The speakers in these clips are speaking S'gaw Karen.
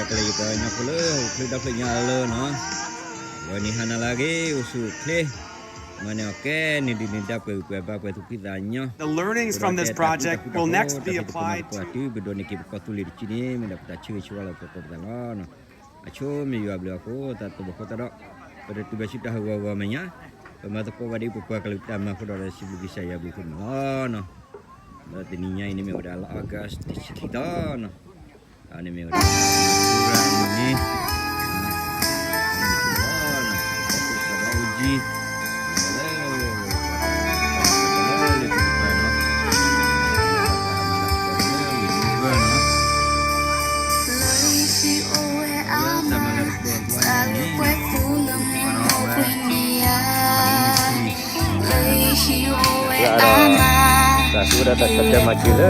ကလဲၤယပှၤကညီဖိလၢဟီၣ်ခိၣ်ချၢဒီဖျၢၣ်ညါအလၢနီၤ, ဂီၤနံၤဟါနၤလၢအဂ့ၤ အိၣ်ဆူၣ်အိၣ်ချ့, မၤန့ၢ်အီၣ်ကဲန့ၢ်ဒုးန့ၢ်ဒါပှဲၤဂံၢ်ပှဲၤဘါပှဲၤသူၣ်ဖှံသးညီ, ပတၢ်ကူတၢ်ဖှံတၢ်ဃူတၢ်ဖိး တၢ်ဖံးတၢ်မၤတပှၤတုၤ ပဒိးန့ၢ်က့ၤပကီၢ်သူလ့ၤတစုန့ၣ် မ့ၢ်ဒၣ်ပတၢ်ဆၢဂ့ၤဆၢဝါလၢပကီၢ်ပသးလီၤ. အဆိမ့ၢ်ယွၤအဘျုးအဃိ တၢ်တဘျီဃီသတးဒီး ပတတုၤဘၣ်ဆူတၢ်ဟးဂီၤဂီၤမဲာ်ညါ, ပမၤသကိးဘၣ်ဒ်ပပှၤကလုာ်တၢ်မၤအဃိဒီး စံးဘျုးကစၢ်ယွၤအဘျုးအဃိန့ၣ်လီၤ. ဒီးတနံၤညါအံၤန့ၣ်မ့ၢ်ဝဲဒၣ်လါ August တဆံခံသီနီၤ, န့ၣ်မ့ၢ်ဝဲဒၣ် မုၢ်နံၤ လၢအဒီး တၢ်သူဝဲဒၣ်တၢ်ဆီၣ်ထွဲမၤစၢၤလၢပပှၤ ယသ့ၣ်နီၣ်ထီၣ်က့ၤ ယခီၣ်ဖံးဖိလၢပျၢ်ပျၢ်ကွံာ်န့ၣ်ယၤ, လၢ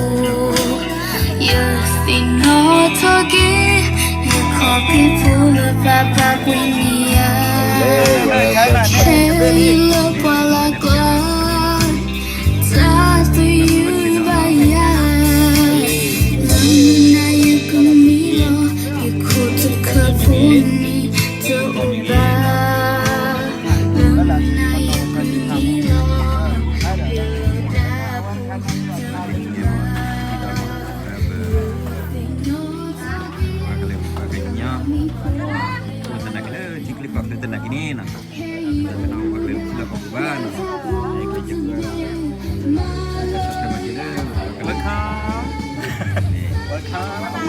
ယွၤလၢပှၤ တၢ်သယုၢ်ဘၣ်ယၤ, လၢနၤယကမံလီၤ, ယခိၣ်တခၢၣ်ဖိန့ၣ်တအိၣ်ဘၣ်, လၢနၤယကမံလီၤ, ယတၢ်ဖိတၢ်လံၤဘၣ်, ပှၤကလုာ်ပှၤကညီ အိၣ်သနာ်က့လၢထံချၢကီၢ်ချၢသနာ်က့န့ၣ်နီၤ, ပှၤကလုာ်ထံလီၢ်ကီၢ်ပူၤဘၣ်နီၤ, ကဆီၣ်ထွဲမၤစၢၤလၢပှၤကလုာ် welcome, welcome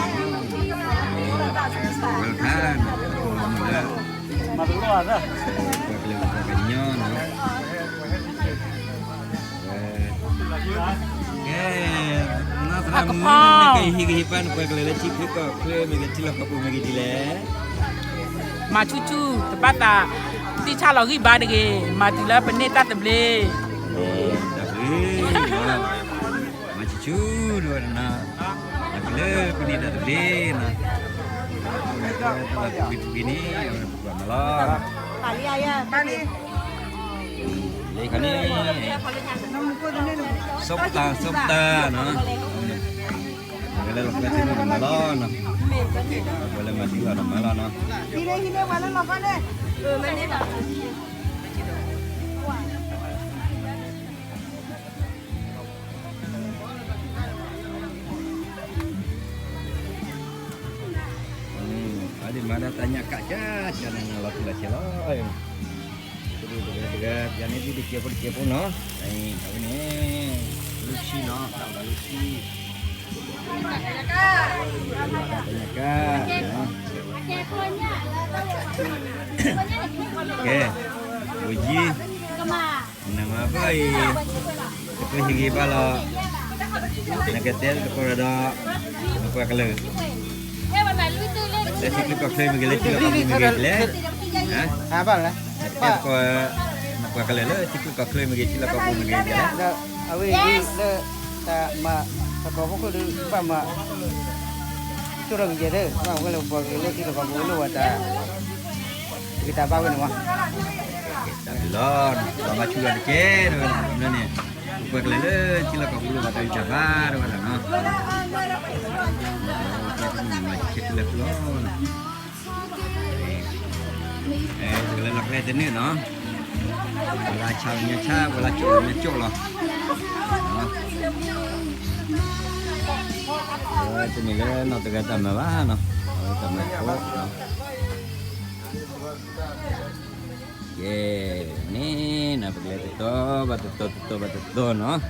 နီၤ, လၢ ပှၤကလုာ်ပှၤကညီနီၤ, ကဲ, နီၢ်သရၣ်မုၣ် နကဟံးကဟံးပၢ်နပှၤကလုာ်လၢထံချၢကီၢ်ချၢမ့ၢ်ဂ့ၤ ထံလီၢ်ကီၢ်ပူၤမ့ၢ်ဂ့ၤဒ်လဲၣ်, မၤဆူၣ်ဆူၣ် တဘၣ်သး သ့ၣ်ဆၣ်လီၤဂံၢ်ဘါတဂ့ၤ, မၤတုၤလၢပန့ၢ်တၢ်သဘျ့, တၢ်သဘျ့, မၤဆူၣ်ဆူၣ်ဒ်ဝဲဒၣ်နီၤ, မၤတုၤလၢပန့ၢ်တၢ်သဘျ့နီၤ, တၢ်လီၢ်တဘ့ၣ်တဘ့ၣ်န့ၣ် အဝဲပကွၢ်မၤလီၤ လၢခါန့ၣ် စီၤပတၢ် စီၤပတၢ်နီၤ, ပှၤလၢလီၢ်ကျဲသ့ၣ်န့ၣ်မၤလီၤနီၤ, ပှၤလၢမၤသံလီၤဒီးမၤလီၤနီၤ, အဒံးမၤဒၣ်တၢ်ညၣ်ကးကၢ်ကၢ်န့ၣ် လီၤထူလီၤဆဲးလီၤ, တဂၤတဂၤ ပျၢ်န့ၢ်ဒ်တကဲးဖိတကဲးဖိနီၤ, အဝဲန့ၣ် လုၢ်ဆံနီၤ, တၢ်အိၣ်ဒီးလုၢ်ဆံ တၢ်ညၣ်ကး, ကဲ, အိၣ်ယံၤ, နမၤဘၣ်အံၤ, တချုးဟံးဂံၢ်ဘါလီၤ, နကတဲသကိးဒီး နပှၤကလုာ် လၢထံချၢကီၢ်ချၢမ့ၢ်ဂ့ၤ လၢထံလီၢ်ကီၢ်ပူၤမ့ၢ်ဂ့ၤဒ်လဲၣ်, တဲသကိး နပှၤကလုာ်လၢထံချၢကီၢ်ချၢမ့ၢ်ဂ့ၤ ထံလီၢ်ကီၢ်ပူၤမ့ၢ်ဂ့ၤဒ်လဲၣ်, အဝဲအံၤလၢ တၢ်မၤသကိးဖိခိၣ်ဒုး ဘၣ်မၤ ကၠိၣ်ထီၣ်ကယဲၢ်သ့ၣ် ဘၣ်မၤဝဲလၢပှၤကလုာ်လၢထံလီၢ်ကီၢ်ပူၤလိၣ်ဝဲတၢ် ဂ့ၤတၢ်ဘၣ်ဝဲန့ၣ်ဝဲ, တၢ်ဘျုးလီၤ, ပှၤမၤဆူၣ်ယၤတကဲးဝဲဒၣ်န့ၣ်, ပှၤကလုာ်လၢထံလီၢ်ကီၢ်ပူၤလိၣ်ဘၣ်တၢ်ဂ့ၤတၢ်ဘၣ်ဝဲဒၣ်နီၤ, မၤဆူၣ်လၢပျီနီၤ, ပှၤလၢလီၢ်ကျဲတန့ၢ်နီၤ, ပှၤလၢဆါညါဆါ ပှၤလၢကၠိၣ်ညါကၠိၣ်လီၤ, တမ့ၢ်လၢနီၢ်တဂၤတၢ်မၤဘၣ်နီၤ, တၢ်မၤဖိ, ကဲ, န့ၣ်နီၤ ပကလဲၤတတီၤဘၣ်တတီၤတတီၤဘၣ်တတီၤနီၤ,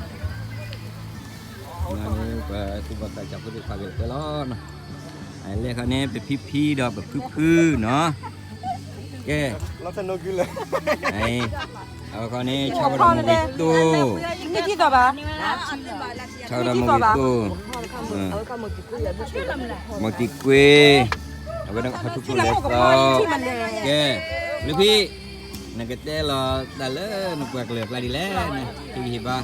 ပှၤသူၣ်ဘီၣ်သးစၢ်ဖိသ့ၣ်တဖၣ်ကလဲၤလီၤနီၤ, လဲၤခီန့ၣ် ပဖံဖံဒီးပဖုဖုနီၤ, ကဲ, အဝဲခီန့ၣ် ဆါဝဲဒီးမိၢ်ဂ့ၤတိၢ်, ဆါဝဲဒီးမိၢ်ဂ့ၤတိၢ်, မိၢ်တံၤကွ့, အဝဲဒၣ်ဟီၣ်ထူၣ်ဖိလဲၤသီ, ကဲ, လၢဖံ, နကတဲလီၤတၢ်လၢနပှၤကလုာ်အကျါဒ်လဲၣ်န့ၣ် ဟံၣ်ဂံၢ်ဟံၣ်ဘါ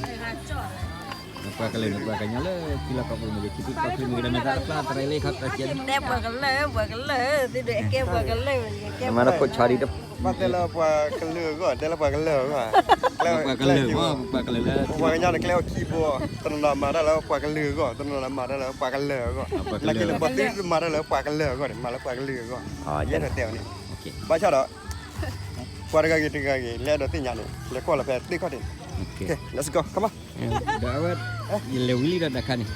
ပှၤကလုာ်န့ၣ် ပှၤကညီလၢထံလီၢ်ကီၢ်ပူၤမ့ၢ်ဂ့ၤ ထံသံကီၢ်ချၢမ့ၢ်ဂ့ၤ ဒီးမ့ၢ်သးတဖျါတရံးလၢခီတကဲန့ၣ် တဲပှၤကလုာ် ပှၤကလုာ် သုဒုးကဲပှၤကလုာ် ကဲပှၤကလုာ် မ့ၢ်တဲလၢပှၤကလုာ်အဂီၢ် တဲလၢပှၤကလုာ်အဂီၢ် ပှၤကလုာ် ပှၤကလုာ်လၢ ပှၤကညီန့ၣ် ကျဲအိၣ်ခံဘိ တနီၤနီၤမၤတၢ်လၢပှၤကလုာ်အဂီၢ် တနီၤနီၤမၤတၢ်လၢပှၤကလုာ်အဂီၢ် နာ်က့လၢပှၤသ့မၤတၢ်လၢပှၤကလုာ်အဂီၢ်န့ၣ် မၤလၢပှၤကလုာ်အဂီၢ် ယဲန့ၣ်တဲအီၤန့ၣ် ဘၣ်ဆၣ်ဒီး ပှၤတဂၤဂ့ၤတဂၤဂ့ၤ လဲၤဒီးသ့ၣ်ညါန့ၣ် လဲၤကွၢ်လီၤဖဲသ့ၣ်ခီၣ်ထံးန့ၣ် let's go come on ယလဲၤဝံၤလံဒီးတခါန့ၣ်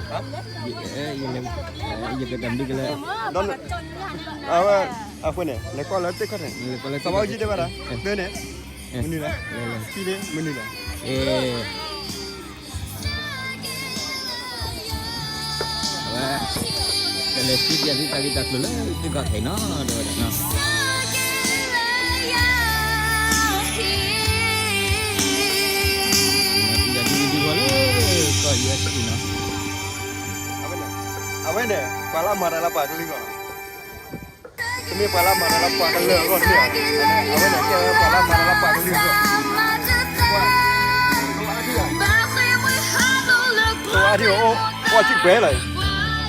ယကတၢ်မနုၤကလဲၣ် အဝဲ အဃိန့ၣ် လဲၤကွၢ်လီၤသ့ၣ်ခီၣ်ထံးန့ၣ် သဘီကံတဲဘၣ်ဒီး သၢန့ၣ် မနုၤလဲၣ် ခံန့ၣ် မနုၤလဲၣ် အဝဲ ကလဲၤစံၣ်တဲၤသုတၢ်ဂ့ၢ်တၢ်ကျိၤလၢသုဂီၢ်ခဲအံၤနီၤ ဒီးဝဲဒၣ်နီၤ ဒ်ဒ်ဝဲလၢ ကီၢ် ယူအက်စ်အံၤ နီၤ အဝဲန့ၣ် ပှၤလၢအမၤတၢ်လၢပှၤကလုာ်အဂီၢ် တမ့ၢ်ပှၤလၢအမၤတၢ်လၢပှၤကလုာ်အဂီၢ်တမ့ၢ်ဘၣ် အဝဲန့ၣ်ကဲဝဲပှၤလၢအမၤတၢ်လၢပှၤကလုာ်အဂီၢ် အဒံၣ်အိၣ် ပှၤစံၣ်ပှဲၤလီၤ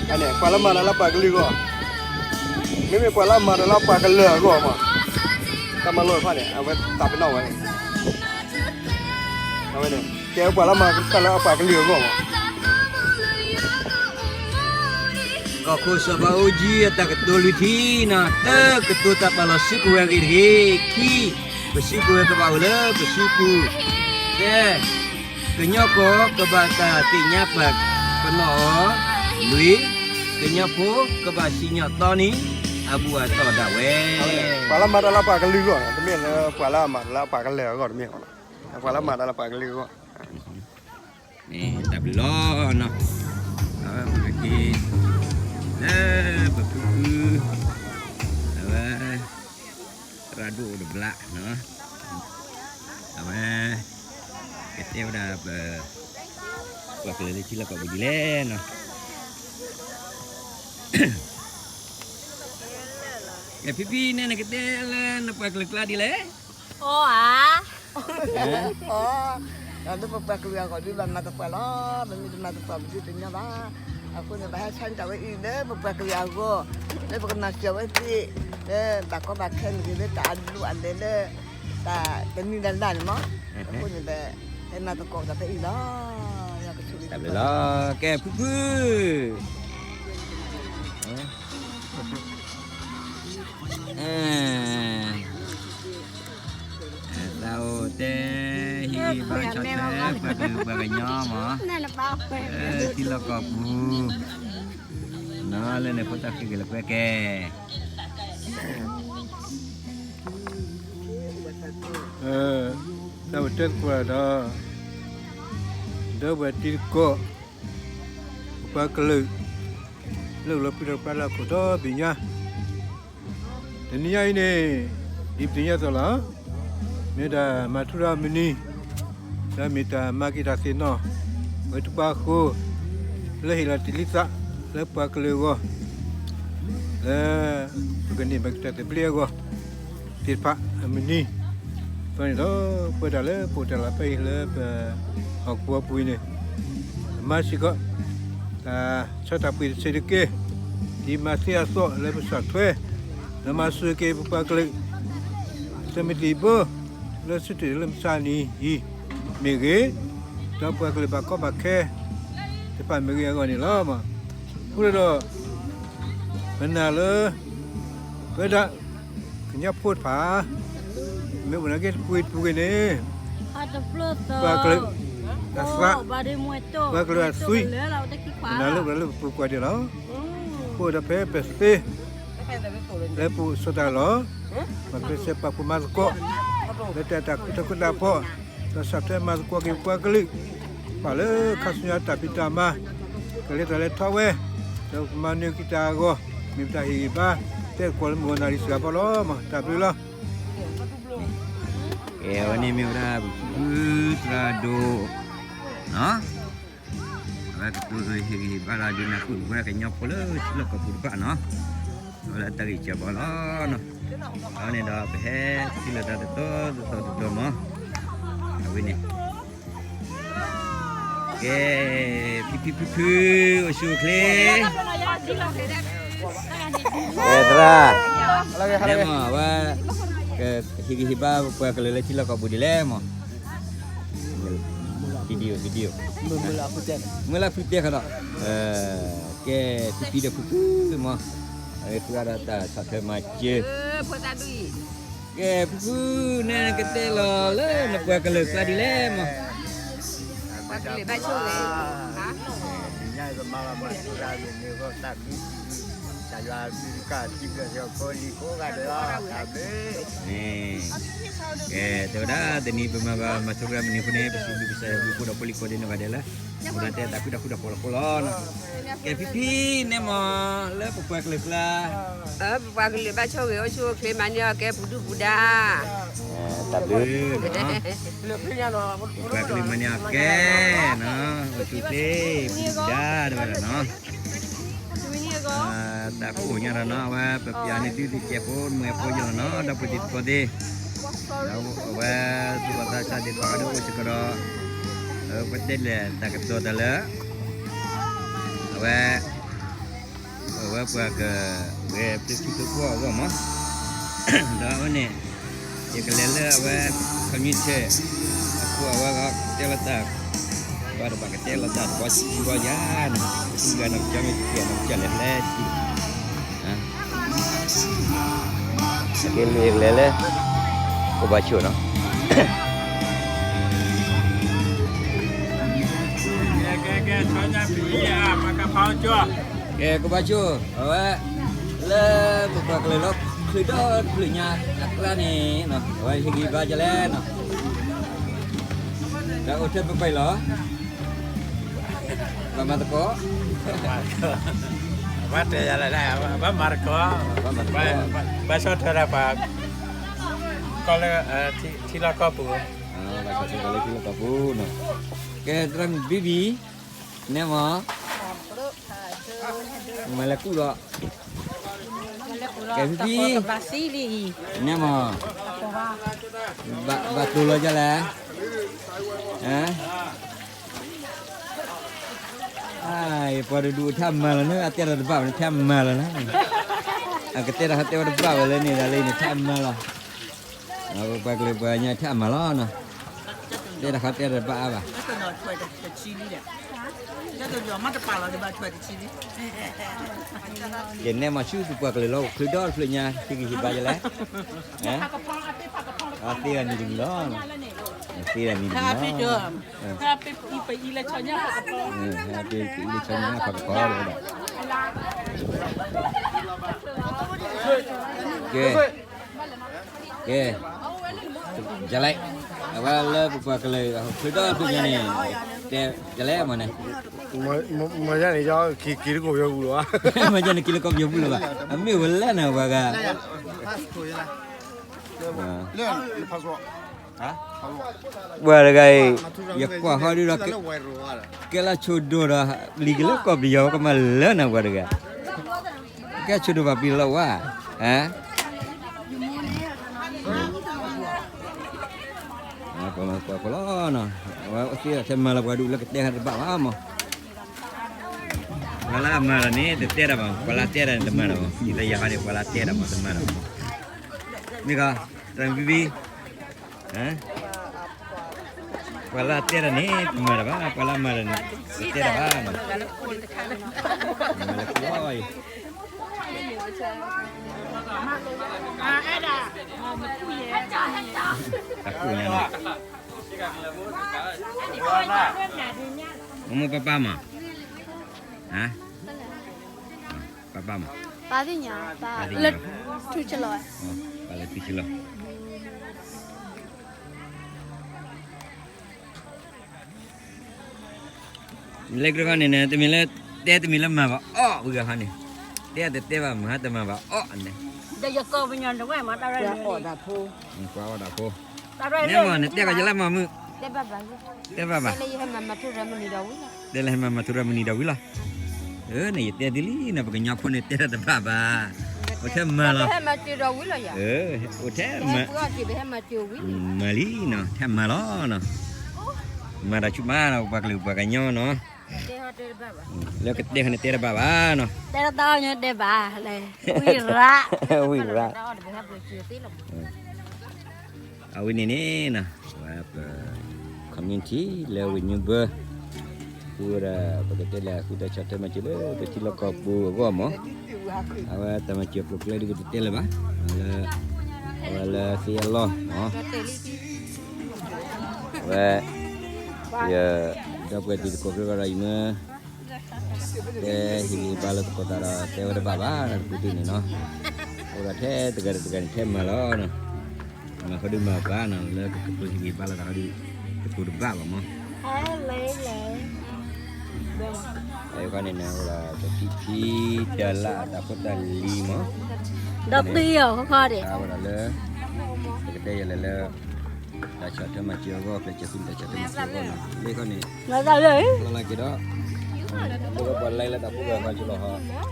အန့ၣ် ပှၤလၢမၤတၢ်လၢပှၤကလုာ်အဂီၢ် မ့မ့ၢ်ပှၤလၢမၤတၢ်လၢပှၤကလုာ်အဂီၢ်မး တၢ်မၤလိာ်တဖၣ်န့ၣ် အဝဲသးပ့ၤနီၣ်ဝဲ အဝဲန့ၣ် ကဲပှၤလၢမၤတၢ်လၢအပှၤကလုာ်အဂီၢ်မး ကီၢ်ခိၣ်စီၤဘးအူကၠံအတၢ်ကတိၤလွံၢ်ထံၣ်နီၤ တၢ ကတိၤတၢ်ပာ်လီၤစုကဝဲၤအဂ့ၢ်တဂ့ၤ ခံ ပစုကဝဲၤကဘၣ်အိၣ်လၢပစုပူၤ သၢ ကညီကီၢ်ကဘၣ်တၢ်သ့ၣ်ညါပာ်ပနီၣ်အီၤ လွံၢ် ကညီဖိကဘၣ်စံၣ်ညီၣ်သီနံၤ အဘူၣ်အတီၢ်ဒၣ်ဝဲ ပှၤလၢမၤတၢ်လၢပှၤကလုာ်အဂီၢ် တမ့ၢ်လၢပှၤလၢအမၤတၢ်လၢပှၤကလုာ်အဂီၢ်တမ့ၢ် ပှၤလၢမၤတၢ်လၢပှၤကလုာ်အဂီၢ် တၢ်ဘျုးလီၤနီၤ အဝဲပကက့ၤ လၢပဖုဖု အဝဲ သရၣ်ဒိၣ်အိၣ်တဘျးနီၤ အဝဲ ကတဲဝဲဒၣ်ပ ပှၤကလုာ်လၢထံလီၢ်ကီၢ်ပူၤဒ်လဲၣ်နီၤ ကဲဖံဖံန့ၣ် နကတဲလၢနပှၤကလုာ်ကျါဒ်လဲၣ် အီဧါ အီ ဒီးလၢပပှၤကလုာ်အဂီၢ်ဒုးဘၣ်မၤသပှၢ်လီၤ ပမ့ၢ်တမၤသပှၢ်ပဒုးတညီဘၣ် အဃိန့ၣ် ဘၣ်ဟဲဆါန့ၢ်တၢ်ဝဲအံၤလၢပပှၤကလုာ်အဂီၢ် လၢပကမၤစၢၤဝဲသ့ၣ် လၢဘၣ်ကီဘၣ်ခဲမ့ၢ်ဂ့ၤ လၢတၢ်အဒိအလဲၤလၢ တၢ်တနံၤလၢ်လၢ်န့ၣ်မး အဃိန့ၣ် ပဟဲမၤသကိးတၢ်ဖဲအံၤလီၤ တၢ်ဘျုးလီၤ ကဲဖုဖု သးအိၣ်တဲ ဟံၣ်ဂံၢ်ဘါဆီၣ်ထွဲ ပှၤကလုာ်ပှၤကညီမး ထံလီၢ်ကီၢ်ပူၤ နီၤ လၢန့ၣ်ဖိသၣ်ဃ့က့ၤလၢကွဲကဲ တၢ်အိၣ်တဲသကိးဒီး ဒီပုၢ်ဝဲၢ်တံၤသကိး ပပှၤကလုာ် လၢအိၣ်လၢပှၤဒီတဖၣ်လၢအခိၣ်ဒီဘ့ၣ်ညါ တနံၤညါအံၤန့ၣ် ဒ်ပသ့ၣ်ညါအသိးလီၤ. မ့ၢ်ဒၣ်မၤထူရၤမုၢ်နံၤ ဒီးမ့ၢ်တၢ်မၤက့ၤတၢ်သ့ၣ်နီၣ် ဝဲတပှၤအဃိ လၢဟ့ၣ်လီၤတ့ၢ်လံသးလၢပှၤကလုာ်အဂီၢ် လၢပကန့ၢ်ဘၣ်က့ၤတၢ်သဘျ့အဂီၢ် သ့ၣ်တဖၣ်အမုၢ်နံၤ အဃိန့ၣ်ဒီး ပဝဲဒၣ်လၢပအိၣ်တၢ်လီၢ်ဖဲအံၤလၢပဟီၣ်ကဝီၤပူၤအံၤန့ၣ် မၤစ့ၢ်ကီး တၢ်ဆီတၢ်ပှ့ၤတဆံးတက့ၢ် ဒ်မၤသ့အသိးလၢပဆီၣ်ထွဲ လၢမၤစၢၤက့ၤပပှၤကလုာ် သုးမုၢ်သံၣ်ဘိ လၢဆၢထၢၣ်လၢမုၢ်ဆါနံၤအံၤမ့ၢ်ဂ့ၤ, ဒီးပှၤကလုာ်ဘၣ်ကီဘၣ်ခဲ တဖၣ်မ့ၢ်ဂ့ၤအဂီၢ်န့ၣ်လီၤ. အဃိဒီး ပနာ်လၢ ပဝဲဒၣ် ကညီဖိတဖၣ် မ့ၢ်အိၣ်နာ်က့တပူၤတပူၤဂ့ၤန့ၣ် ပှၤကလုာ်အသး ပှၤကလုာ်အသွံၣ် ပနာ်လၢပှၤလၢပပူၤကွၢ်ဒံးလီၤ. အဃိဒီးဖဲပသ့ လၢပအိၣ်ဆီၣ်တၢ်လီၢ် ပှၤကလုာ်စဲးပာ်ဖှိၣ်မၤသကိး လၢတၢ်အဲၣ်တၢ်ကွံတၢ်ဃူတၢ်ဖိး ဒီးဆီၣ်ထွဲမၤသကိးက့ၤပှၤကလုာ် ပာ်လၢခါဆူညါတၢ်ဖံးတၢ်မၤ ကလဲၤတၢ်လဲၤထီၣ်ဝဲ ဒီးပမၤနၢၤက့ၤတၢ်အဂီၢ် မ့ၢ်ပတၢ်ဟ့ၣ်ဂံၢ်ဘါ တဲသကိးလၢမုၢ်ဂီၤနၣ်ရံၣ်စှၤဘီလီၤ. တၢ်ဘျုးလီၤ. ကဲ အဝဲန့ၣ်မ့ၢ်ဝဲဒၣ် ပဖုသရၣ်ဒိၣ် အဝဲကတိၤဟ့ၣ်ဂံၢ်ဟ့ၣ်ဘါလီၤဒ်နၢ်ဟူဝဲကညီဖိလၢထံလီၢ်ကီၢ်ပူၤတဖၣ်နီၤ, အဝဲလၢတၢ်ဂ့ၢ်ကီဘီလီၤ. အဝဲန့ၣ်ဒီးပဟဲထံၣ်လိာ်သးတတီတတီတတီမး, အဝဲန့ၣ် ကဲ, ဖံဖံဖုဖု, အိၣ်ဆူၣ်အိၣ်ချ့, ကဲသရၣ်, မ့ၢ်မးဝဲ, ဟ့ၣ်ဂံၢ်ဟ့ၣ်ဘါပှၤကလုာ်လၢထံလီၢ်ကီၢ်ပူၤဒ်လဲၣ်မး, မုၢ်လၢ်ဖုတဲခီဒီး, ကဲဖံဖံဒီးဖုဖုမး, အဝဲဃုအါဒီးတၢ်ဆီၣ်ထွဲမၤစၢၤ ကဲဖုဖု, နဲနကတဲလီၤလၢနပှၤကလုာ်ကျါဒ်လဲၣ်မး, ပှၤကလုာ်ဘၣ်ဆိၣ်ဂ့ၤ, ကဲ, တဲဝဲဒၣ်တနံၤပမၤဘၣ်မၤဆိရၢမနုၤအဃိန့ၣ် ပစံးဘျုးကစၢ်ယွၤဘျုးဖှိၣ်ဒီးဖိလံၤဖိသ့ၣ်နီၢ်ဂၤဒဲးလၢ အိၣ်ဒီးတဲတၢ်ဃူတၢ်ဖိးတၢ်ဖှီၣ်လီၤဃိလီၤနီၤ, ကဲဖံဖံ, နဲမးလၢပပှၤကလုာ်ကျါ ပပှၤကလုာ်ဘၣ်ဆိၣ်ဂ့ၤအိၣ်ဆူၣ်အိၣ်ချ့မၤန့ၢ်အီၣ်ကဲပူၤဒုၣ်ပူၤဒါ, တၢ်ဘျုးနီၤ, ပပှၤကလုာ်မၤန့ၢ်အီၣ်ကဲနီၤ, အိၣ်ဆူၣ်အိၣ်ချ့ ပူၤဒုၣ်ပူၤဒါတဝဲဒၣ်နီၤ, တၢ်အိၣ်ညါဒီးနီၤ အဝဲပပျးန့ၢ်ဒုးသ့ၣ်ကဲဖိမုၢ်ဖိယီၤနီၤ ဒီပုၢ်ဝဲၢ်သကိးသ့ၣ်, အဝဲသူၣ်ဘီၣ်သးစၢ်သ့ၣ်တဖၣ်ဒီးအိၣ်စ့ၢ်ကီးဒီး ပတဲလဲၣ်တၢ်ကတိၤတၢ်လၢ အဝဲ အဝဲပှၤကဂဲၤဖျုးထံဖျုးကီၢ်အဂီၢ်မး, ဒီးအဝဲန့ၣ် ယကလဲၤလၢအဝဲ community အဃိအဝဲတဲလီၤတၢ် ပှၤတဘၣ်ကတဲလီၤတၢ်တဘီဘီယၤန့ၣ် ပသူဂၤန့ၣ် ကစၢ်မ့ၢ်တကဲးန့ၣ် ကစၢ်လဲၤဖျဲၣ်ထံ ကလဲၤလၢ ကဘၣ်ဆိၣ်နီၤ ကဲ ကဘၣ်ဆိၣ် အဝဲ လၢပပှၤကလုာ်လီၤ ချုးဒီတဖျၢၣ်ညါအကျါန့ၣ် အဝဲဟ့ၣ်ဂံၢ်ဘါဒ်လဲၣ်နီၤ ဒီးအိၣ်ထဲပပၢၢ်လီၤ ဘၣ်မၤသကိး ဘၣ်တဲယၤလၢ ဘၣ်မၤသကိး ဘၣ်ဆီၣ်ထွဲဒၣ်ပှၤ ကီၢ်လၢ ထံလီၢ်ကီၢ်ပူၤ ဘၣ်ဆီၣ်ထွဲလၢထံလီၢ်ကီၢ်ပူၤနီၤ ကဲ သရၣ်မုၣ်ဘံဘံ နဲမး မၤလဲၤကူၣ်ဒီး ကဲဖံဖံ နဲမး ဘၣ်တိၤလီၤဒ်လဲၣ် ပှၤတဒူၣ်ထဲအမၤလီၤန့ၣ် အတဲတၢ်တဘၣ်ဝဲန့ၣ်ထဲအမၤလီၤန့ၣ် အကတဲတၢ်ဟဲတဲဝဲတဘၣ်ဝဲလၢန့ၣ် ဒ်လဲၣ်န့ၣ်ထဲအမၤလီၤ ပှၤကလုာ်ပှၤကညီထဲအမၤလီၤနီၤ တဲတၢ်ဟဲတဲတၢ်တဘၣ်အါဘၣ် ယနဲမၤဆူပပှၤကလုာ်လီၤ ချုးဒီတဖျၢၣ်ညါ ဟ့ၣ်ဂံၢ်ဟ့ၣ်ဘါဒ်လဲၣ် အသ့တၢ်နံၤတမံၤလီၤ သ့တၢ်နံၤတမံၤလီၤ ပအံၤလၢဆီညါ ပကဖီဒီး ကဲ ကဲ ဒ်လဲၣ် အဝဲလၢပပှၤကလုာ် ချုးဒီတဖျၢၣ်ညါန့ၣ် တဲဒ်လဲၣ်မးန့ၣ် မၤယါန့ၣ် က့ၤလၢကီၢ်ပယီၤပူၤလီၤ မၤယါန့ၣ် က့ၤလၢကီၢ်ပယီၤပူၤလၢၤဘၣ် အမ့ၢ်ဝဲလဲၣ်န့ၣ် ပှၤဂၤ ပှၤတဂၤအံၤ ယကွၢ်ဟီဒုဒီး ကဲလၢဆိဒိၣ်ဒီး လံၤက့ၤလၢကီၢ်ပယီၤ ကမၤလၢနၤပှၤတဂၤ ကဲဆိဒိၣ်ဘၣ်ပျံၤလီၤဝဲ ပှၤမၤသကိးဖိလီၤနီၤ အဝဲသ့ထဲမၤလီၤ ပှၤဒူၣ်လၢကတဲဟဲတဘၣ်ဘၣ်မး ပှၤလၢအမၤလီၤန့ၣ် တတဲတၢ်ဘၣ် ပှၤလၢတဲတၢ်န့ၣ် တမၤတၢ်ဘၣ် ယတယၤဟီန့ၣ် ပှၤလၢတဲတၢ်မး တမၤတၢ်ဘၣ် မ့ၢ်ကီး တၢ်ဘံဘံ ပှၤလၢအတဲတၢ်န့ၣ် တမၤတၢ်ဘၣ် ပှၤလၢအမၤတၢ်န့ၣ် တတဲတၢ်ဘၣ် မၤလၢကူလီၤအံၤ တၢ်ကူညါနီၤ မ့ၢ်ပၢ်ပၢ်မး ဟါ ပၢ်ပၢ်မး ပၢ်သ့ၣ်ညါ ပၢ်လၢထူၣ်ဆလီၤ ပၢ်လၢထူၣ်ဆလီၤ လၢကြၢးခီန့ၣ်န့ၣ် တမ့ၢ်လၢ တဲတမ့ၢ်လၢမၤဘၣ်အီၣ်ဝံၤဂၤခီန့ၣ် တဲတတဲဘၣ်မၤတမၤဘၣ်အီၣ်န့ၣ် ဒီးယကိးပညီတဝဲမၤတၢ်ရၢၢ်န့ၣ် ပှၤအီၣ်တၢ်ဖိ တၢ်ရၢၢ်န့ၣ် မ့ၢ်န့ၣ် တဲကီးယလၢမၤမုၢ် တဲဘၣ်ဘၣ် တဲဘၣ်ဘၣ် တဲလၢယဟဲမၤမၤထူရၢမနုၤဒီးဝံၤလီၤ တဲလၢဟဲမၤမၤထူရၢမနုၤဒီးဝံၤလီၤ အၢ န့ၣ်ယတဲသ့လံနီၤ ပကညီဖိန့ၣ် တဲတၢ်တဘၣ်ဘၣ် အိၣ်ထဲမၤလီၤ ဟဲမၤစၢၤဒီးဝံၤလီၤယၤ အိၣ်ထဲမၤ ပဟဲမၤစၢၤဝံၤ မၤလံနီၤ ထဲမၤလီၤနီၤ မၤတၢ်ဆူၣ်မးနီၤ ပှၤကလုာ်ပှၤကညီနီၤ, လၢကတဲဃီန့ၣ်တဲတဘၣ်ဘၣ်နီၤ, တဲတၢ်အီၣ်ညါတဲဘၣ်လဲၣ်, ဝံရၣ်, ဝံရၣ်, အဝဲန့ၣ်န့ၣ်နီၤ, ဝဲပ community လၢဝ့ၢ်ညိဘၢ ဃုဝဲဒၣ် ပကတဲလၢဃုတၢ်ဆီၣ်ထွဲမၤစၢၤလၢ ပထံလီၢ်ကီၢ်ပူၤအဂီၢ်မး, အဝဲတၢ်မၤစၢၤကျိၤကျဲဒ်ကတတဲလၢၤဘၣ်, လၢ အဝဲလၢသ့ၣ်အလီၢ်မး, အဝဲ ယ ဒီပုၢ်ဝဲၢ်တံၤသကိး ကြၢးဒီးယမ့ၢ် တဲဟ့ၣ်ဂံၢ်ဘါလၢသကိးသးဒီး တဲဝဲတဘၣ်ဘၣ် တပူၤဒ်န့ၣ်နီၤ, အိၣ်ဒီးထဲတဂၤဒီးတဂၤန့ၣ် ထဲမၤလီၤနီၤ, မၤဃီဒုမၤဘၣ်နီၤ လၢကကတိၤဟ့ၣ်ဂံၢ်ဘါလီၤသးဃီဒု ကတိၤတဘၣ်ဘၣ်မး, အခီန့ၣ်န့ၣ် အိၣ်ဒီး ပဖံဖံ တၢ်လၢအတၢ်ဖိတၢ်လံၤမး, ဒီးသံအီၤခီခီဒံး အဝဲဒၣ်လၢ ပကတဲယဲၢ်လဲၣ်လၢ တၢ်ဆီၣ်ထွဲမၤစၢၤအဂီၢ် ကျဲးစၢးသူတၢ်ဆီၣ်ထွဲမၤစၢၤအဂီၢ်နီၤ, လၢခီန့ၣ် လၢလၢက့ၤဒီး လၢပှၤလဲၤလၢတၢ်ဖိဂၤဃီကလီၤဟီ,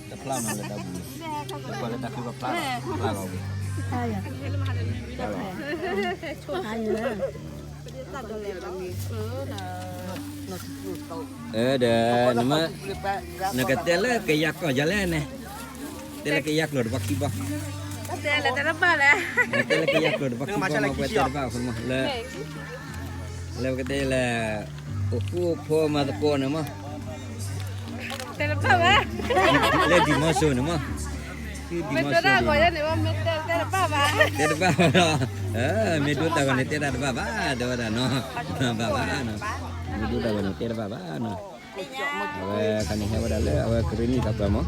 တဖျါနီၤလၢတၢ်ဘူၣ်န့ၣ်, လၢပှၤလၢတၢ်ဖိကဖျါလီၤဂ့ၤ ဒီး နမ့ၢ် နကတဲလၢကယၤကီၢ်ယၤလဲၣ်န့ၣ်, တဲလၢကယၤကျိာ်တဘီခံဘီ, တဲလၢကယၤကျိာ်တဘီခံဘီမး ပှဲၤတဲတဘၣ်အဃိမး လၢ လၢပကတဲလၢ အိၣ်ဃူအိၣ်ဖိးမၤသကိးန့ၣ်မး, လၢဒံၣ်မီၤစိၤန့ၣ်မး, ဒံၣ်မီၤစိၤန့ၣ်မး, တဲတဘၣ်ဘၣ်ဒီး, မ့ၢ်ဒိတၢ်ဂီၤန့ၣ်တဲတၢ်တဘၣ်ဘၣ် တဲဝဲဒၣ်နီၤ, ဘၣ်ဘၣ်နီၤ, မ့ၢ်ဒိတၢ်ဂီၤန့ၣ်တဲတဘၣ်ဘၣ်နီၤ, အဝဲခါန့ၣ်ဟဲဝဲဒၣ်လၢအဝဲကရ့ၣ်နံၣ်တၢ်ပှၤမး,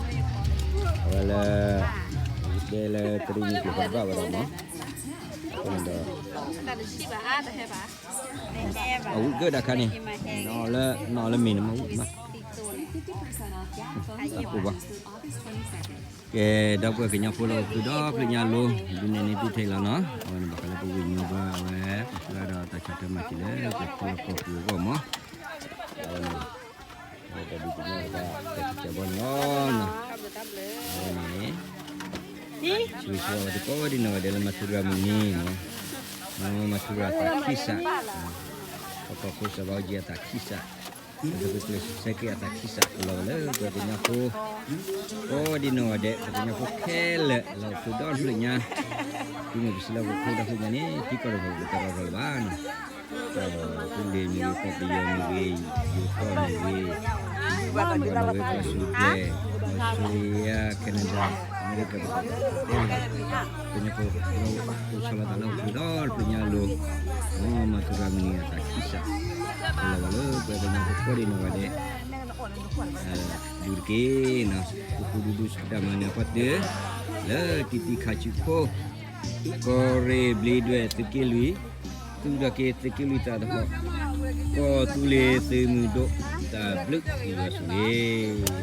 အဝဲလၢ တဲလၢကရ့ၣ်နံၣ်ကျိာ်တဘၣ်ဝဲဒၣ်မး, အဃိန့ၣ်ဒီး အဝံၣ်ကၢဒၣ်ခါန့ၣ်, နီၢ်လၢမ့ၢ်န့ၣ်မးဝံၣ်မး, တၢ်ကိၢ်ဘၣ်, ကဲ ဒီပုၢ်ဝဲၢ်ကညီဖိလၢအိၣ်ဃုာ်ဒီဖျၢၣ်ညါအလိၤ, ဒ်န့ၣ်န့ၣ်ဒုးထဲလီၤနီၤ, အဝဲန့ၣ်ဘၣ်ဃးလၢပဝ့ၢ်ညိဘၢအဝဲ ပဃုာ်ဒီးတၢ်ဆီၣ်ထွဲမၤစၢၤလၢပထံလီၢ်ကီၢ်ပူၤအဂီၢ်မး, အဝဲန့ၣ် တၢ်ဒုးကညီတၢ်ကဲးကဲးဘီန့ၣ်လီၤနီၤ, အဝဲန့ၣ် ဆိၣ်ဂ့ၤဆိၣ်ဝါဝဲသကိးဒ်နီၢ်ဂၤဒဲးလၢမၤထူရၤမုၢ်နံၤနီၤ, မၤထူရၤသးခံစး, ပကီၢ်ခိစၢ်ဘၣ်အီၤက့ၤအသးခံစး, ပကကျဲးစၢးက့ၤအသးခံစး လီၤဝဲလၢပှၤကညီဖိ ကိးဒ်နီၢ်ဂၤဒဲး ပှၤကညီဖိခဲလၢာ်လၢအိၣ်ဃုာ်ဒီဖျၢၣ်ညါ, တုၤမ့ၢ်ပစံးလၢပဖိဒီဖျၢၣ်ညါန့ၣ် ထံကီၢ်တဖၣ်ပတရီထီၣ်လၢၤဘၣ်နီၤ, ကီၢ်သူလ့ၤမ့ၢ်ဂ့ၤ ကီၢ်ပယီၤမ့ၢ်ဂ့ၤ, ယိၤကီၢ်မ့ၢ်ဂ့ၤ, ကီၢ်ဝဲကီၢ်စူၤဒဲး, အီစထြ့လယါ, Canada, America ပကီၢ် ပကညီဖိ အိၣ်ဆီလီၤသးလၢအိၣ်ဃုာ်ဒီဖျၢၣ်ညါအလိၤ, မ်မၤထူရၤမုၢ်နံၤအသးခံစး, လီၤဝဲလၢပှၤကညီဖိကိးဒ်နီၢ်ဂၤဒဲး ဒုးတက့ၢ်နီၤ, ပဃုဒုဒုစူၢ်တၢ်မၤနၢၤအဖီတၢၢ်, လၢတံၤသံခးဆူၣ်ခိၣ်, ကီၢ်ရ့ၣ်ဘျံးဒွဲၣ်သုးက့လွံၢ်, သူၣ်ထီၣ်က့ၤသုးက့လွံၢ်သးသဟီၣ်, ကီၢ်သူလ့ၤသုးမုၢ်ဒိၣ်, တၢ်ဘျုးယွၤဆိၣ်ဂ့ၤ